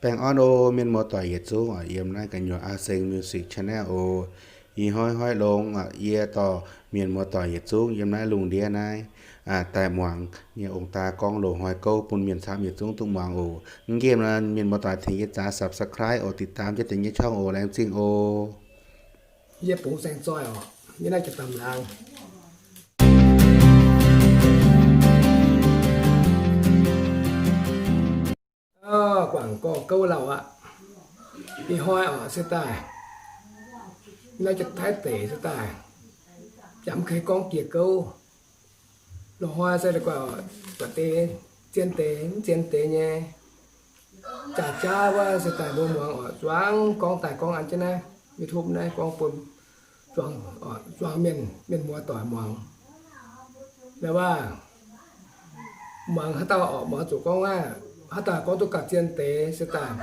Baengh orn oc, mienh muoz-doic yietc zungv oc, yiem naaiv gu'nyuoz Aa Seng Music Channel oc. Ih hnoi hnoi longx oc, yie dorh mienh muoz-doic yietc zungv yiem naaiv lungh ndiev naaiv daaih muangx nyei ong-daa gorngv loz-hnoi gouv bun mienh camv yietc zungv duqv muangx oc. Mv nqemh nor mienh muoz-doic tengx yie zaqc subscribe oc, ติดตาม jienv deix nyei ช่อง oc, laengz zingh oc. Yie bungx saeng-zoih oc, yie naaiv jiex baamh laangz. Guangc gorx gouv lauh aqv. Ih hnoi oc se daaih, naaiv jiex Taiv deic se daaih, yaac mv kei gorngv jiex gouv. Loz-hnoi se daaih guangc, buatc deix, zien deix mv zien deix nyei. Jaax-jaav wuov se daaih mbuo muangx oc, zuangx gorngv daaih gorngv an jienv naaiv YouTube naaiv gorngv bun zuangx, zuangx mienh, mienh muoz-doic muangx. Naaiv waac muangx haaix dauh oc, muangx zuqc gorngv aqv, haaix dauh gorngv duqv gauh zien deix se daaih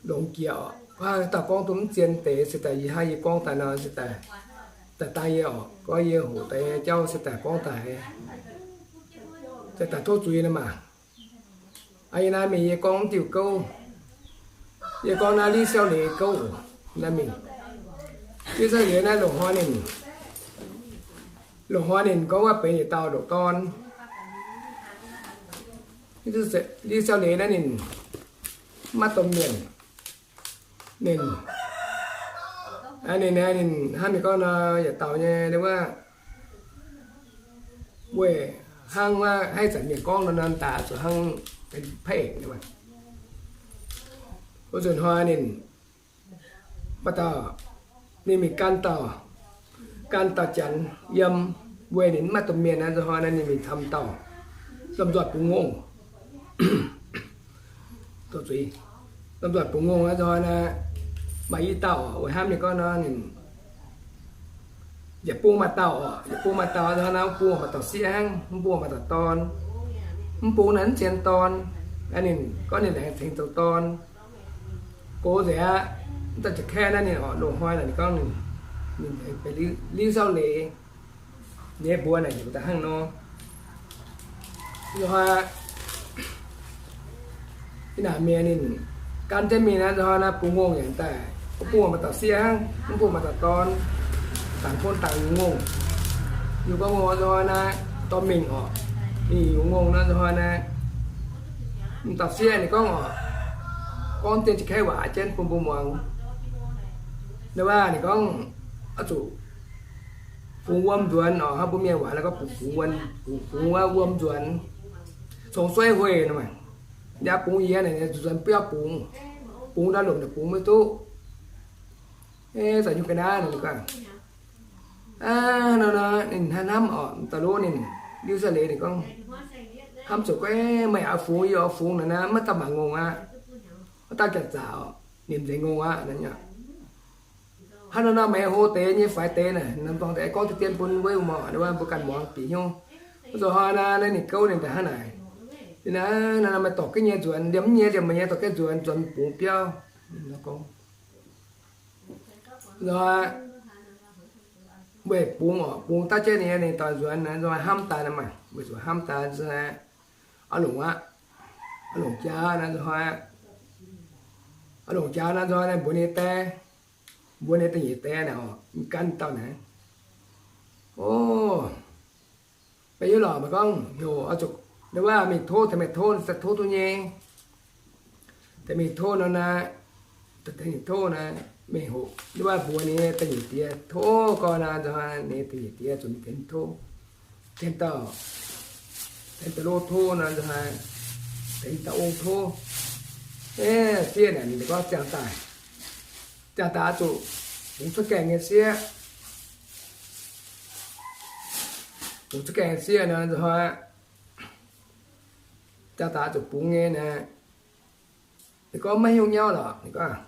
longx jiex oc. Haaix dauh gorngv duqv mv zien deix se daaih yie hnangv yie gorngv daaih nor se daaih, daaih dangh yie oc, gorngv yie hoqc deix nyei jauv se daaih gorngv daaih, se daaih tov zuiz nor maah. Aa, yie naaiv mingh yie gorngv mv diuh gouv. Yie gorngv naaiv Liv Siou Leiz gouv oc. Naaiv mingh Liv Siou Leiz naaiv loz-hnoi ninh, loz-hnoi ninh gorngv wuov benx yietc dauh ndoqc dorn. Liv Siou Leiz naaiv ninh maiv domh mienh. Ninh, ninh, ninh hnangv mingh gorngv nor, yietc dauh nyei wuov, weic hnangv wuov haaix zanc mienh gorngv nor, nor daaih zuqc hnangv benx พระเอก nyei maah. Wuov nzunc hnoi ninh maaih dauh, ninh mingh gan dauh, gan dauh janx yiem, weic ninh maiv domh mienh naaiv nzunc hnoi naaiv ninh mingh camv dauh, lomh nzoih bungx ngongh. Lomh nzoih bungx ngongh naaiv nzunc hnoi naaiv, maaih i dauh oc, weic hnangv ninh gorngv nor ninh yietc bung maaih dauh oc, yietc bung maaih dauh nzunc hnoi naaiv, mv bung maaih dauh sieqv hnangv, mv bung maaih dauh dorn. Mv bung naaiv mv zien dorn. Ninh gorngv ninh laengz tengx zoux dorn. Gox nzengc aqv. Mv daaih jiex kaeqv naaiv ninh oc, loz-hnoi naaic ninh gorngv ninh, ninh benx Liv Siou Leiz nyei mbuox naaic heuc daaih hnangv nor. Nzunc hnoi ih naaic mienh ninh gan jienv mingh naaiv nzunc hnoi naaiv bungx ngongh yaac daaih, mv bung maaih dauh sieqv hnangv, mv bung maaih dauh dorn, dangc bun dangc yungz ngongh. Yungz gorngv ngongh nzunc hnoi naaiv dorh mingh oc. Ninh yungz ngongh nor nzunc hnoi naaiv, m'dauh sieqv ninh gorngv oc, gorngv dien jiex kaeqv waac jienv bun mbuo muangx. Naaiv waac ninh gorngv oix zuqc bungx wuom nzuonx oc, hnangv mbuo mienh waac naaiv gorngv bungx, bungx wuom, bungx, bungx wuov wuom nzuonx, congx sueiv hueih nor maah. Yaac bungx yie naaic nzuonx biauv bungx, bungx ndau lomc naaic bungx maiv duqv. Eix, za'gengh ga'naaiv nor ninh gorngv, hnangv nor ninh hnamv hnamv oc, da'faanh lov ninh, Liuz Sa'leiz ninh gorngv, hnamv zuqc guei, meih oix fungx yie oix fungx naaic naaiv maiv daaih mangc ngongh aqv. Maiv daaih jaax-zaqc oc, nimc nzengc ngongh aqv. Hnangv nor nor meih hlo deix nyei faix deix naaic, norm dorngx deix gorngv deix dien bun weiv mangc, mbuo ganh muangx bieqc hnyouv. Wuov nzunc hnoi naaiv ninh gouv ninh daaih hnangv naaic, naaiv nor meih dorh jienv nyei nzuonx, liemh nyei liemh meih nyei dorh jienv nzuonx, nzuonx bungx biauv. Nor, weic bungx oc, bungx daav jienv ninh, ninh dorh nzuonx, nzunc hnamv daaih nor maah, weic zuqc hnamv daaih nzunc hnoi oix longc aqv, oix longc jaax nor nzunc hnoi, oix longc jaax nor nzunc hnoi mbuox ninh die, mbuox ninh da'nyeic die naaic oc, gan dauh naaic. O, baac yie lorqc, meih gorngv heuc oix zuqc, wuov mingh tov, tengx meih tov, se tov duqv nyei. Tengx mingh tov nor naaiv, tengx mingh tov naaiv, mingh hoqc, wuov mbuox ninh da'nyeic die tov gorn naaiv nzunc hnoi, ninh da'nyeic die zuqc mingh tengx tov, tengx dauh, tengx dauh lov tov nor nzunc hnoi, tengx dauh ong tov. Sieqv naaic ninh gorngv ziangh daaih, ziangh daaih oix zuqc bungx cuotv gaengh nyei sieqv, bungx cuotv gaengh nyei sieqv nor nzunc hnoi, ziangh daaih oix zuqc bungx nyei naaic. Ninh gorngv maiv hiuv nyauv lorqc, ninh gorngv,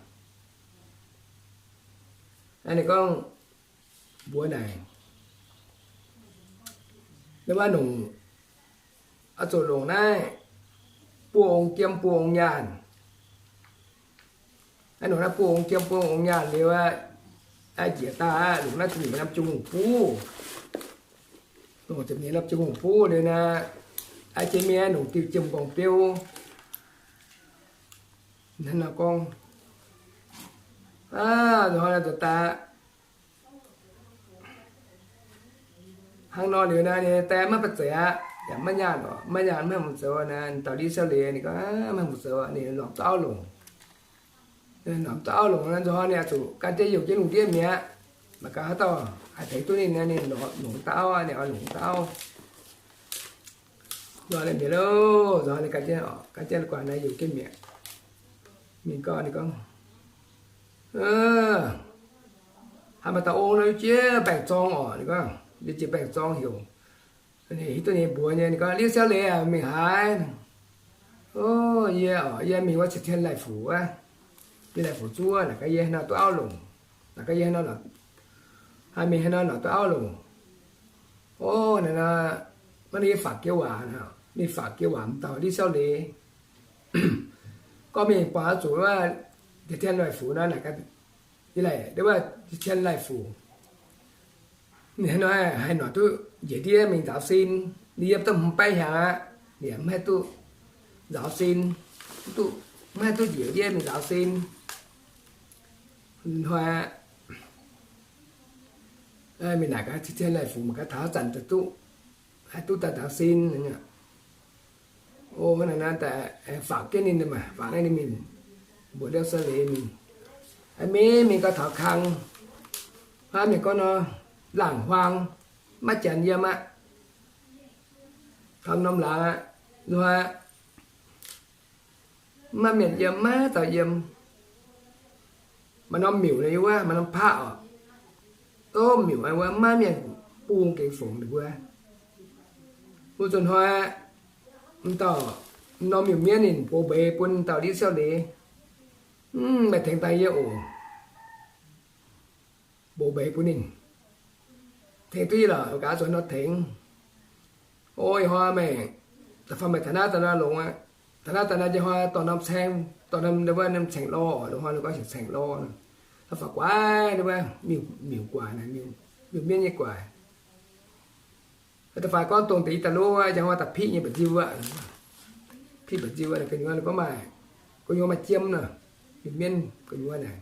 ninh gorngv mbuox naaic, wuov nongc oix zuqc longc naaiv buo ong jiem buo ong nyaanh. Aa, longc naaiv buo ong jiem buo ong nyaanh liuz aqv, aa, njiec daaih aqv, longc naaiv ziepc nyeic norm jung hungh buv, longc ziepc nyeic norm jung hungh buv liuz naaiv, aa, jiex mingh longc diuh jiem m'nqorngv beu, Hnangv nor gorngv, aa, nzunc hnoi naaiv nzuonx daaih hnangv nor liuz naaiv, ninh daaih maiv ba'zeiz aqv, yaac maiv nyaanh oc, maiv nyaanh, maiv hungh zoux naaiv, dauh Li Xiao Leiz ninh gorngv maiv hungh zoux, ninh lorz duqv auv longc. Lorz duqv auv longc nor, nzunc hnoi ninh oix zuqc gan jienv youc jienv lungh ndiev mi'aqv. Mangc gaax haaix dauh haih tengx duqv ninh, ninh longc duqv auv, ninh oix longc duqv auv. Nzunc hnoi ninh mi'aqv loh, nzunc hnoi ninh gan jienv, gan jienv guaax naaiv youc jienv mi'aqv. Ninh gorngv, ninh gorngv, haaix maaih dauh ong nor, yie jiex baengh zorng oc. Ninh gorngv, yie jiex baengh zorng heuc, hiuv duqv ninh mbuox nyei. Ninh gorngv, Li Xiao Leiz aac, mingh haaix? O, yie oc, yie mingh wuov Cien Tien Laih Fu wuov. Yie Laih Fu zuov naaic, gaax yie haaix nor duqv auv longc, naaic gaax yie haaix nor, haih mingh haaix nor lorz duqv auv longc. O, naaic nor, maiv, ninh faatv jiex waac, ninh faatv jiex waac m'dauh Li Xiao Leiz gorngv mingh buatc oix zuqc wuov Cien Tien Laih Fu nor, naaic gaax, yie laih, wuov Cien Tien Laih Fu, ninh haaix nor haih noic duqv njiec ndiev mingh nzaaux sin. Ninh yiem duqv hmz baeqv hnyangx aqv, ninh mv haih duqv nzaaux sin, duqv, mv haih duqv njiec ndiev mingh nzaaux sin. Hnoi aqv, mingh naaic gaax Cien Tien Laih Fu mangc gaax taux haaix zanc daaih duqv, haih duqv daaih nzaaux sin. O, naaic naaiv daaih faatv jienv ninh, faatv naaiv ninh mingh mbuox Li Xiao Leiz mingh, mingh, mingh gau taux kang, hnangv mienh gorngv nor, laangh huaang, maiv janx yiem aqv. Taux norm laangz aqv, nzunc hnoi maiv mienh yiem, maiv dauh yiem. Maaih norm miuc nor, yiem wuov maaih norm paqv oc. Tov miuc wuov maiv mienh bung gengx fungx ninh mbuo. Wuov nzunc hnoi, m'dauh, m'norm miuc-mienv ninh box mbeix bun dauh Li Xiao Leiz, Mv, meih tengx daaih yie oc. Box mbeix bun ninh, tengx duqv yie lorqc, gaax zuqc nor tengx. O, ih hnoi meih, da'faanh meih taux naaiv daaih nor longx aqv. Taux naaiv daaih nor njang hnoi dorh norm caeng, dorh norm wuov norm caeng lorh oc. Loz-hnoi ninh gorngv heuc caeng lorh nor, da'faanh guaax wuov miuc, miuc guaax naaic, miuc-mienv nyei guaax. Da'faanh gorngv dongh deix i da'lov njang hnoi daaih piqv nyei mba'nziu aqv. Piqv mba'nziu aqv, gu'nyuoz ninh gorngv maaih, gu'nyuoz maaih jiem nor, miuc-mienv gu'nyuoz naaic,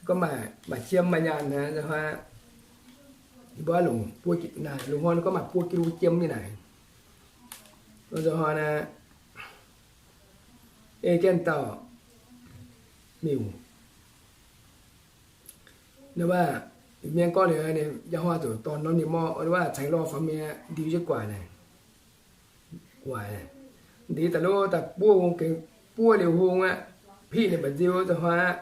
gorngv maaih, maaih jiem maaih nyaanh naaic, njang hnoi yie mbuo longc buo, naaic loz-hnoi ninh gorngv maaih buo ki lo jiem nyei naaic. Njang hnoi naaic, ei jienv dauh miuc, ninh mbuo mienv gorngv liuz, njang hnoi zuqc dorh norm ninh mor wuov caeng lorh faaux mingh ndiux jienv guaax naaic. Guaax, deix i da'lov daaih buov hung gengx, buov liuz hung aqv, piqv ninh mba'nziu, njang hnoi aqv,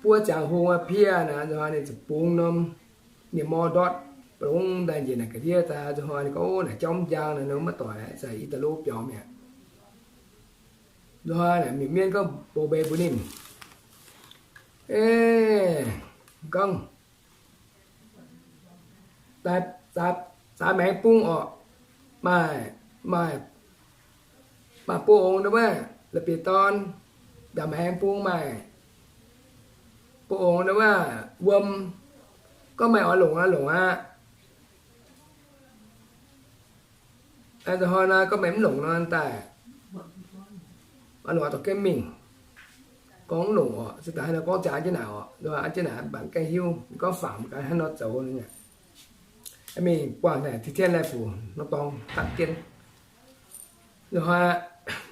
buov ziangx hung aqv, piqv aqv naaic, njang hnoi ninh ziouc bungx norm ninh mor ndortv, bungx daaih njiec naaic ga'ndiev daaih, njang hnoi ninh gorngv, Naaic jauv mv njang naaic, maiv doic aqv, za'gengh i da'lov biaux mi'aqv. Njang hnoi naaic miuc-mienv gorngv box mbeix mbuox ninh, Ei, gorngv, zaaix maengx bung orqc. Maaih, maaih, maaih buo ongx nor wuov, la'bieiv-dorn, mbiaauc maengx bung maaih buo ongx nor wuov, wuom. Gorngv meih oix longc nor longc aqv. Aa, hnoi naaiv gorngv meih mv longc nor daaih, oix longc oix dorh jienv mingh. Gorngv mv longc orqc, se daaih hnangv nor gorngv ziangx jienv naaic orqc, an jienv naaic mv baac mv gaengh hiuv, gorngv fangx mv gaax hnangv nor zoux. Mingh buangh naaic Tin-Hien Laih Fu nor dorngx dapv jienv. Hnoi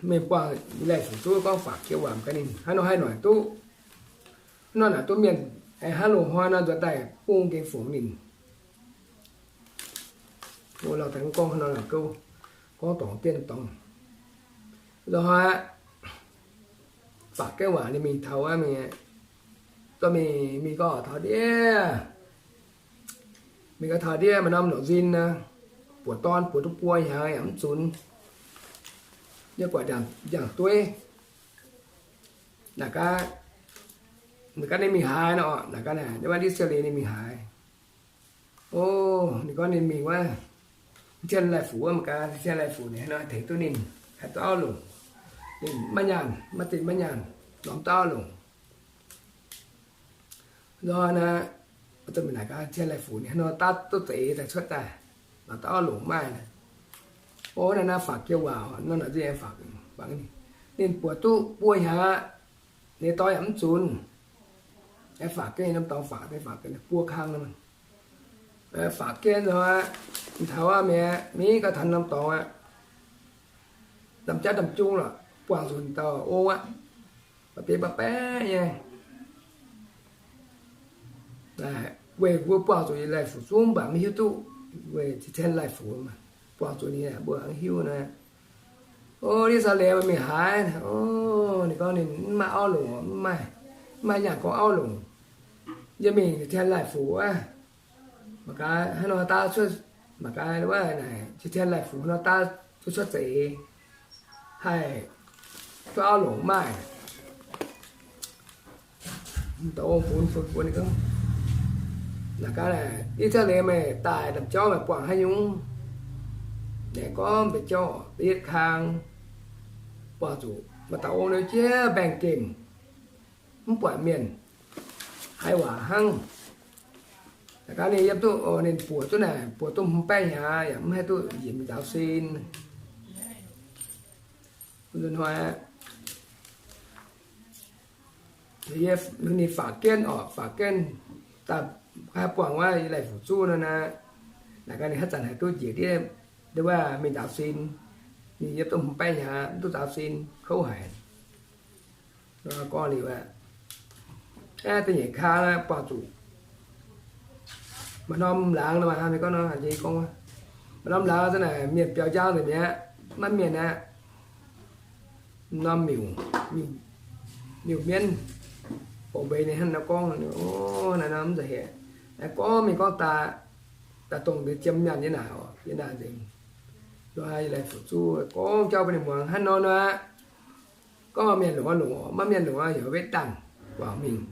mingh buangh Laih Fu duqv gorngv faqv jiex waac gaax ninh, hnangv nor haih noic duqv, hnangv nor naaic duqv mienh, hnangv loz-hnoi nor nzuonx daaih bung gengh fungx ninh. Gorngv dorngx dien dorngx. Hnoi faqv jienv waac ninh mingh taux wuov mingh, dorh mingh, mingh gorngv taux ndiev, mingh gorngv taux ndiev maaih norm longc nzin, buoz dorn buoz duqv buo hnyangx yaac mv zunx. Yie buatc njang-dueiv naaic gaax, naaic gaax ninh mingh haaix nor, naaic gaax naaic, ndiev Siou Leiz ninh mingh haaix. O, ninh gorngv ninh mingh wuov Tin-Hien Laih Fu wuov mangc gaax, Tin-Hien Laih Fu ninh haaix nor tengx duqv ninh, haih duqv auv longc. Ninh maiv nyaanh, maiv zinh maiv nyaanh, lorz mv duqv auv longc. Nzunc hnoi naaic, mingh naaic gaax Tin-Hien Laih Fu ninh haaix nor daav duqv za'eix daaih cuotv daaih, lorz duqv auv longc maaih. O, naaiv naaiv faqv jienv waac, naaiv naaic nzunc faqv, faqv ninh. Ninh buoqc duqv buo hnyangx aqv, ninh dorn yaac mv zunc. Faatv jienv norm dorngx, faatv, faatv jienv buo kang nor. Faatv jienv nor, taux aqv, mingh gauh taux norm dorngx aqv, ndamv jatv ndamv jung lorqc, buangh zuqc dauh ong aqv, ba'biei ba'baeqv nyei. Weic mbuo buangh zuqc yietc laih fuc zungv mv baac maiv hiuv duqv weic cien-cien laih fuc, buangh zuqc ninh mbuo maiv hiuv naaic. O, I^saa^laa^en mingh haaix, o, ninh gorngv ninh mv maaih auv longc, mv maaih, mv maaih yangh gorngv auv longc. Yie mingh cien-cien laih fuc aqv. Mangc gaax haaix nor daav cuotv, mangc gaax wuov naaic cien-cien laih fuc haaix nor daav cuotv cuotv zeiz, haih cuotv auv longc maaih. Dauh ong funx funx funx ninh gorngv, naaic gaax naaic, I^saa^laa^en meih daaih ndamv jauv meih buangh haaix nyungc? Naaic gorngv mv baac jauv da'yietv kang, buangh zuqc maaih dauh ong nor jiex mbaengx-gemh, mv buatc mienh, haiz waac hnangv. Naaic gaax ninh yiem duqv, ninh buoqc duqv naaic, buoqc duqv hmz baeqv hnyangx yaac mv haih duqv njiec mingh nzaaux sin. Nzunc hnoi aqv, ninh faatv jienv orqc, faatv jienv daaih, haih buangh wuov laih fuc zuqv nor naaic, naaic gaax ninh haaix zanc haih duqv njiec ndiev wuov mingh nzaaux sin. Ninh yiem duqv hmz baeqv hnyangx mv duqv nzaaux sin, kouv haic. Gorngv liuz aqv, da'nyeic kang buangh zuqc maaih norm laangz nor, maaih hnangv gorngv nor, gorngv, maaih norm laangz za'naaic mienh biaux njang nzengc mi'aqv, maiv mienh aqv. Norm miuc, miuc-mienv, bouc mbeix ninh hnangv nor gorngv, o, naaiv nor mv nza'hec. Gorngv mingh gorngv daaih, daaih dongh deix jiem nyaanh nyei naaic, yie naaic nzengc. Nor yie laih fuc zuqv gorngv jauv bun ninh muangx hnangv nor nor aqv. Gorngv maaih mienh longc aqv longc, maiv mienh longc aqv, heuc wetv dangh guangc mingh.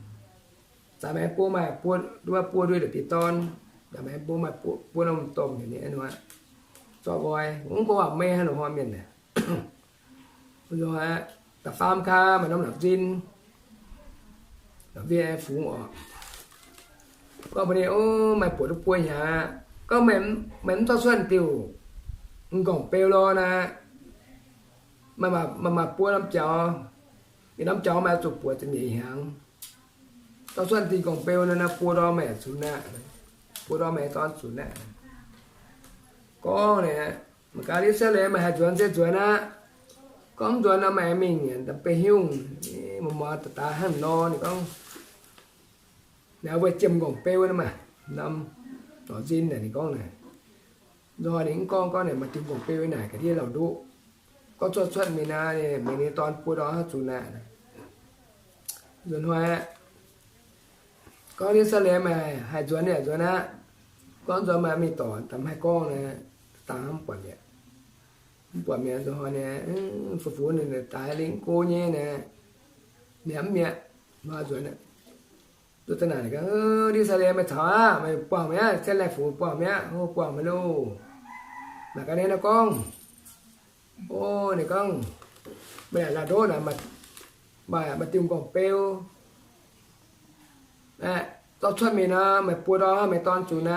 Zaaix maengx buo maaih buo, nduov buo nduov la'bieiv-dorn. Zaaix maengx buo maaih buo norm domh heuc ninh nor, zorqv nqoi. Mv gorngv waac mei hnangv longc hnoi mienh aah. Da'faam kang maaih norm la'zinh, la'zinh fungx orqc. Gorngv mbuox ninh, o, meih buoqc duqv buo hnyangx aqv. Gorngv meih mv zorqv cuotv diuh m'nqorngv-beu lorh naaic, meih maaih buo norm jaux. Yietc norm jaux meih oix zuqc buoqc ziepc nyeic hnyangx. Zorqv cuotv diuh m'nqorngv-beu nor, buo ndorm meih zunc aqv. Buo ndorm meih dorn zunc aqv. Gorngv naaic, mangc gaax I^saa^laa^en meih haih nzuonx se nzuonx aqv. Gorngv mv nzuonx nor meih mingh beiv hiuv, muoz-muoz daaih daaih hnangv nor. Ninh gorngv, naaiv wuov jiem m'nqorngv-beu nor maaih norm la'zinh naaic, ninh gorngv naaic. Nzunc hnoi ninh mv gorngv, gorngv naaic maaih diuh m'nqorngv-beu naaic ga'ndiev lauh ndoqv. Gorngv zorqv cuotv mingh naaic, meih nyei dorn buo ndorm haih zunc aqv. Nzunc hnoi aqv, gorngv I^saa^laa^en meih haih nzuonx yaac nzuonx aqv. Gorngv nzuonx meih mingh dorc daaih mv haih gorngv naaic, dangh hnangv mv buatc mi'aqv. Mv buatc mi'aqv. Nzunc hnoi naaic, funx funx ninh daaih lingh go nyei naaic, mi'aqv mv mi'aqv, nor nzuonx aqv. Duqv da'naaic ninh gorngv, I^saa^laa^en meih caux aqv, meih buangh mi'aqv, cien laih fuc buangh mi'aqv, buangh meih loh. Naaic gaax ninh nor gorngv, o, ninh gorngv, meih yaac lauh ndoqv naaic, maaih diuh m'nqorngv-beu, zorqv cuotv mingh nor, meih buo ndorm meih dorn zunc aqv.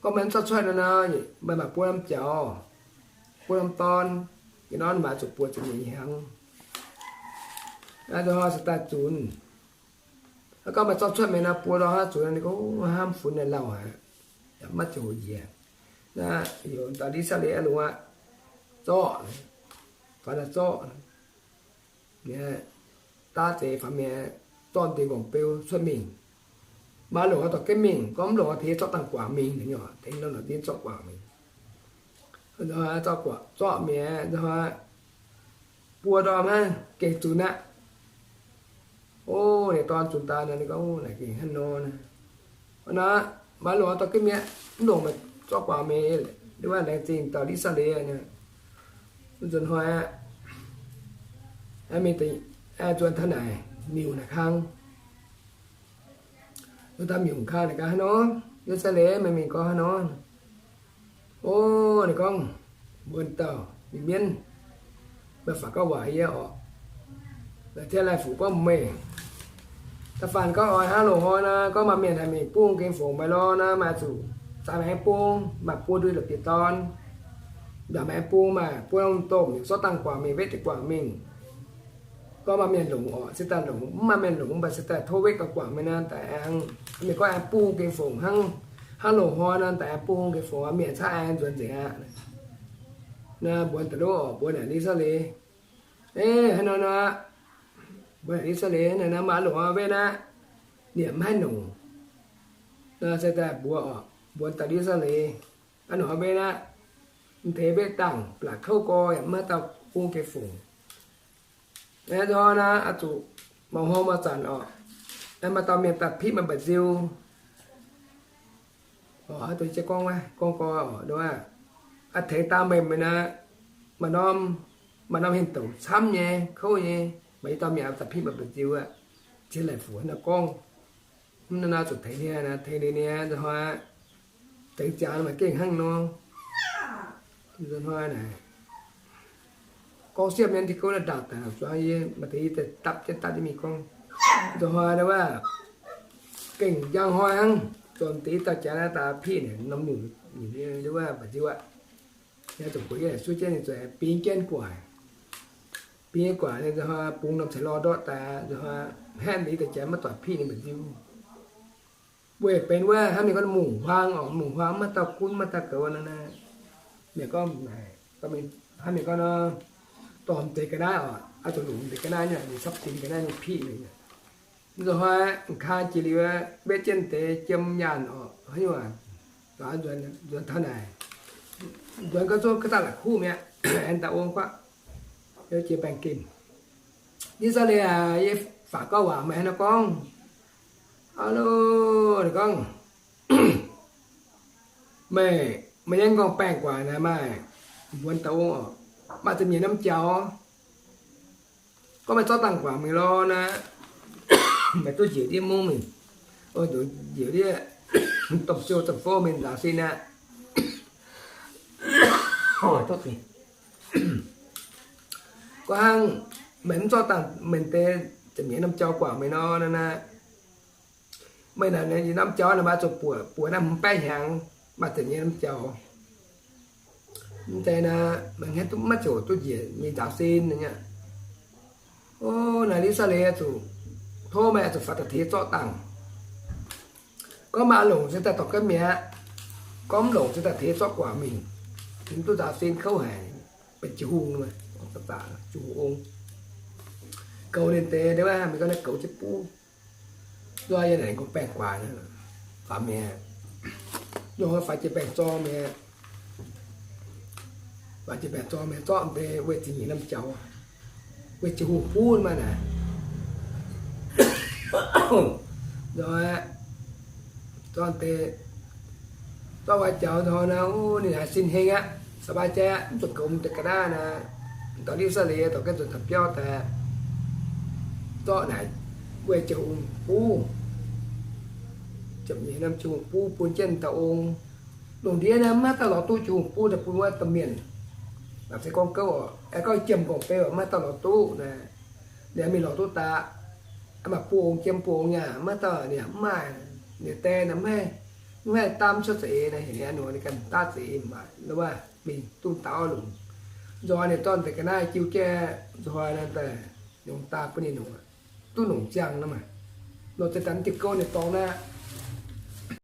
Gorngv meih mv zorqv cuotv nor, meih maaih buo norm jaux, buo norm dorn, yietc norm maaih zuqc buoqc ziepc nyeic hnyangx, nzunc hnoi se daaih zunc. Gorngv meih zorqv cuotv mingh nor, buo ndorm haih zunc. Ninh gorngv, hnamv funx naaic lauh aqv, yaac maiv ziouc njiec. Naaiv heuc dauh I^saa^laa^en longx aqv, zorqv, faaux daaih zorqv, daav zeix faaux mingh, zorqv diuh m'nqorngv-beu cuotv mingh. Maaih longc dorh jienv mingh, gorngv mv longc tengx zorqv dangh guangc mingh, tengx norm la'zinh zorqv guangc mingh. Zorqv mingh, buo ndorm hnangv gengh zunc aqv. O, ninh dorn zunc daaih nor, ninh gorngv, naaic gengh hnangv nor. Hnangv naaic, maaih longc dorh jienv mingh aqv, mv longc meih zorqv guangc mingh, ndiev wuov laengz zingh dauh I^saa^laa^en. Nzunc hnoi aqv, mingh nzuonx taux naaic miuc naaic kang. Nzuonx taux miuc kang naaic gaax hnangv nor, I^saa^laa^en meih mingh gorngv hnangv nor. O, ninh gorngv, mbuo dauh mienh, meih faaux gorngv waac yie orqc. La'tien laih fuc gorngv meih, da'faanh gorngv oix hnangv loz-hnoi nor, gorngv maaih mienh haih mingh bung gengh fongc meih lorh nor, meih zuqc zaaix maengx bung, maaih buo ndui la'bieiv-dorn. Mv baac meih aengx bung maah, bung norm domh mingh, zorqv dangh guangc mingh, wetv deix guangc mingh. Gorngv maaih mienh longc orqc, se daaih longc, mv maaih mienh longc, mv baac se daaih tov wetv guangc mingh nor, daaih aengx, mienh gorngv aengx bung gengh fongc hnangv, hnangv loz-hnoi nor, daaih aengx bung gengh fongc, mienh caqv aengx nzuonx nzengc aqv. Naaiv mbuonx daaih lov orqc, mbuonx naaic Li^saa^leh, Eix, haaix nor nor, mbuonx naaic Li^saa^leh, naaiv nor maaih longc wetv aqv, ninh mv haih longc. Nor se daaih mbuox orqc, mbuonx daaih Li^saa^leh, aav nor wetv aqv, mv deix wetv dangh blatc kouv gorx yaac mv maaih dauh bung gengh fongc. Hnoi naaiv oix zuqc mangc hlo maaih zanc orqc, maaih dauh mienh daaih piqv meih mba'nziu. Oix zuqc gorngv, gorngv gorx, aa, tengx dangh meih, meih naaiv maaih norm, maaih norm hinh douc camv nyei, kouv nyei, maaih i dauh mienh daaih piqv meih mba'nziu aqv. Cien Laic Fuc naaiv gorngv, mv naaiv zuqc tengx ninh, tengx ninh nyei nzunc hnoi, tengx ziangx maaih gengh hnangv nor. Nzunc hnoi naaic gorngv siepv mienh diuh gouv naaiv ndaauh daaih zuangx yie, maaih deix yie daaih dapv jienv dapv jienv mingh gorngv. Nzunc hnoi naaiv wuov gengh njang hnoi hnangv, zornc deix dauh jaax naaiv daaih piqv ninh norm nyungc, nyungc wuov mba'nziu aqv. Yaac zuqc mbuox yie suiv jienv ninh zuqc bingx jienv gu'nguaaic. Bingx jienv gu'nguaaic ninh nzunc hnoi bungx norm ceix lorh ndortv daaih, nzunc hnoi hnangv deix dauh jaax maiv doic piqv ninh mba'nziu. Weic benx wuov hnangv mienh gorngv mungh huaang orqc, mungh huaang maiv dauh gunv maiv dauh goux nor naaiv. Mienh gorngv naaic, hnangv mienh gorngv nor, dorh deix ga'naaiv orqc, oix zuqc longc deix ga'naaiv nyei, ninh sapv sin ga'naaiv nyei piqv ninh. Nzunc hnoi kaa jiex liuz, wetv jienv deix jiem nyaanh orqc, haaix nyungc, nzuonx taux naaic, nzuonx gau zungv ga'daaih la'kuqv mi'aqv, aengx daaih ong guaatv, jiex baengh gemh. Ni^saa^leh aac, yie faaux gauh waac meih haaix nor gorngv. Aa lo, ninh gorngv, meih, meih nyei m'nqorngv baengh guaax naaic maaih mbuonx daaih ong orqc, maaih ziepc nyeic norm jaux. Gorngv meih zorqv dangh guangc mingh lorz naaic, meih duqv njiec ndiev mungv mingh, njiec ndiev domh ziou domh fouv mingh nzaaux sin aqv. Gorngv hnangv meih mv zorqv dangh meih deix ziepc nyeic norm jaux guangc mingh nor, naaiv, meih naaic norm jaux naaic maaih zuqc buoqc, buoqc naaiv hmz baeqv hnyangx, maaih ziepc nyeic norm jaux. Mv zeiz naaic, meih maiv ziouc duqv njiec mingh nzaaux sin nyei. O, naaic Li^saa^leh zuqc tov meih zuqc faaux daaih teix zorqv dangh. Gorngv maaih longc se daaih dorh gaav mi'aqv. Gorngv mv longc se daaih teix zorqv guangc mingh. Ninh duqv nzaaux sin kouv haic, benx jiu hungh, jiu hungh ong. Goux ninh deix, mienh gorngv naaiv goux jienv buv. Nzunc hnoi yie naaic gorngv baengh guaax, faaux mi'aqv. Nzunc hnoi faaux jiex baengh zorng mi'aqv. Faaux jiex baengh zorng mi'aqv, zorqv deix weih ziepc nyeic norm jaux, weih jiu hungh buv maah naaic. Nzunc hnoi zorqv deix, zorqv wuov jaux nzunc hnoi naaic, o, ninh haiz sin heng aqv, สบายใจ aqv, mv zuqc goux deix ga'naaiv naaic. Dorh Li^saa^leh dorh jienv nzuonx taux biauv daaih, zorqv naaic weih jiu hungh buv, ziepc nyeic norm jiu hungh buv bun jienv dauh ong. Lungh ndiev naaiv maiv dauh lorz duqv jiu hungh buv daaih bun wuov domh mienh. Naaic se gorngv gouv oc, aengx gorngv jiem gorngv beu maiv dauh lorz duqv naaic. Ninh mingh lorz duqv daaih, maaih buo ong, jiem buo ong yaac maiv dauh, ninh mv maaih, ninh die naaic mv haih, mv haih daamv cuotv za'eix naaic, heuc ninh aqv nor ninh ganh daav za'eix maah, wuov mingh duqv daaih longc. Nzunc hnoi ninh dorh deix ga'naaiv jiu jienv, nzunc hnoi naaic daaih longc daaih bun ninh longc, duqv longc ziangh nor maah. Longc za'gengh diuh gouv ninh dorngx naaiv,